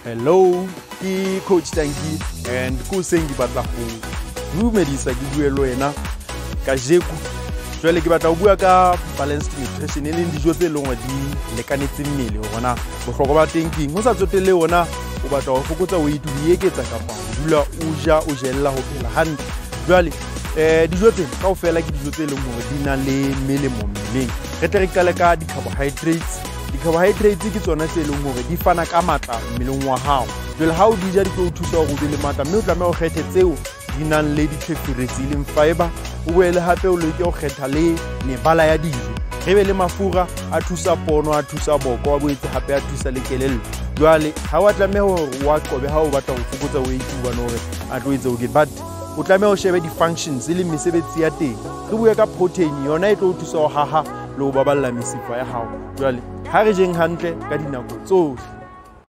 Hello, ke Coach Tanki and ko seng ke batla ho dumedisa ke bue le wena kajeko. Jwale ke batla ho bua ka balanced nutrition, e leng dijo tse leng hore di lekanetse mmele, hore na bohlokwa ba teng keng. Ho sa tsotelle ona o batla ho fokotsa weight, ho eketsa kapa ho dula o ja o jella ho phela hantle. Jwale dijo tsena kaofela ke dijo tse leng hore di na le melemo mmeleng. Re tle re qale ka di-carbohydrates. Di-carbohydrates ke tsona tse leng hore di fana ka matla mmeleng wa hao. Jwale ha o di ja di tlo o thusa hore o be le matla, mme o tlameha o kgethe tseo di nang le ditlheferetsi e leng fiber. O boele hape o leke ho kgetha le mebala ya dijo. Re be le mafura a thusa pono, a thusa boko, a boetse hape a thusa le kelello. Jwale ha wa tlameha hore o a qobe ha o batla ho fokotsa weight hobane hore a tlo etsa okay, but o tlameha o shebe di-functions e leng mesebetsi ya teng. Re bue ka protein, yona e tlo o thusa ho haha le ho baballa mesifa ya hao. Jwale ha re jeng hantle ka dinako tsohle.